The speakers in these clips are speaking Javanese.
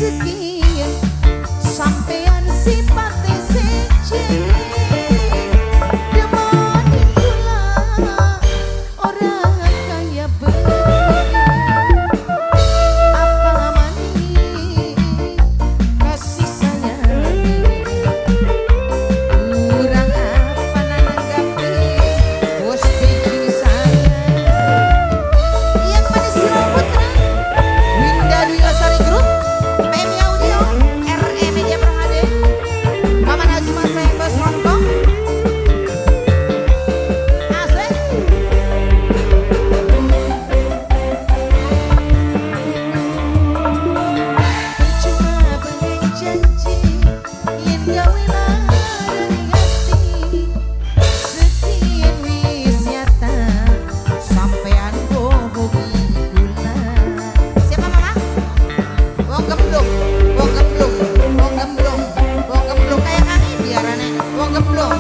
Sekian sampean sipate seje. Demoni kula ora kaya begini. Apa maning kasih sayang kurang apa nanggapi bos bikin sayang. Yang manis Putra Winda Dwi Lestari Group, PMI Audio, RE Media Pro HD, Mama Najma sayang bos Hongkong. Asik. Percuma bengeng janji yen gawe larani ati. Sekian wis nyata sampean bohongi kula. Siapa mama? Wong gemblung, wong gemblung, wong gemblung, wong gemblung kayak kang iki arane, wong gemblung.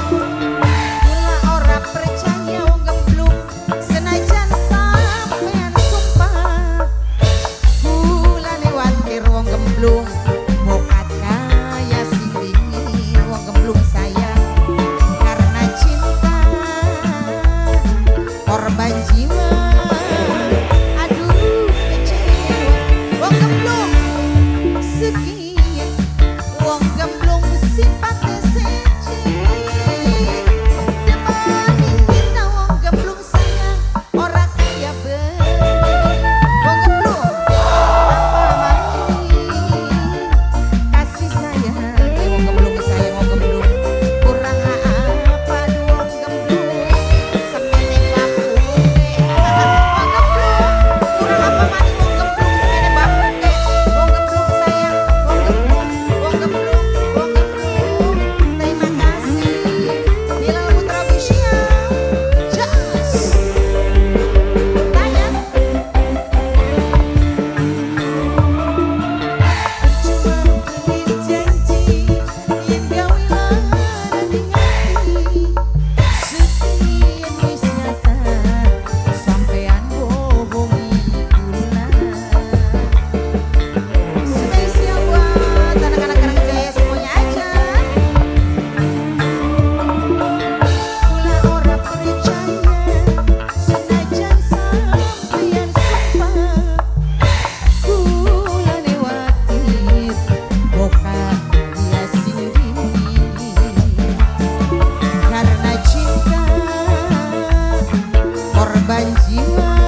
Kula ora percaya wong gemblung senajan sampean sumpah. Kulane watir wong gemblung bokat kaya sing dingin wong gemblung sayang. Karena cinta korban jiwa. Aduh kecewa wong gemblung. Sekian wong gemblung sipate seje. Demani kita wong gemblung sayang ora kaya begini. Wong gemblung apa maning kasih sayang wong gemblung sayang wong gemblung kurang apa wong gemblung semene bapuke. Wong gemblung kurang apa maning wong gemblung semene bapuke. Wong gemblung sayang wong gemblung, wong gemblung, wong gemblung. Terima kasih Bilal Putra Official. Jos. Tanya. Percuma ingin janji yen gawe larani ati. Sekian wis nyata sampean bohongi kula. Spesial buat anak-anak Karangjaya semuanya aja. Kula ora percaya senajan sampean sumpah. Kulane watir bokat dia sing dingin. Karena cinta korban jiwa.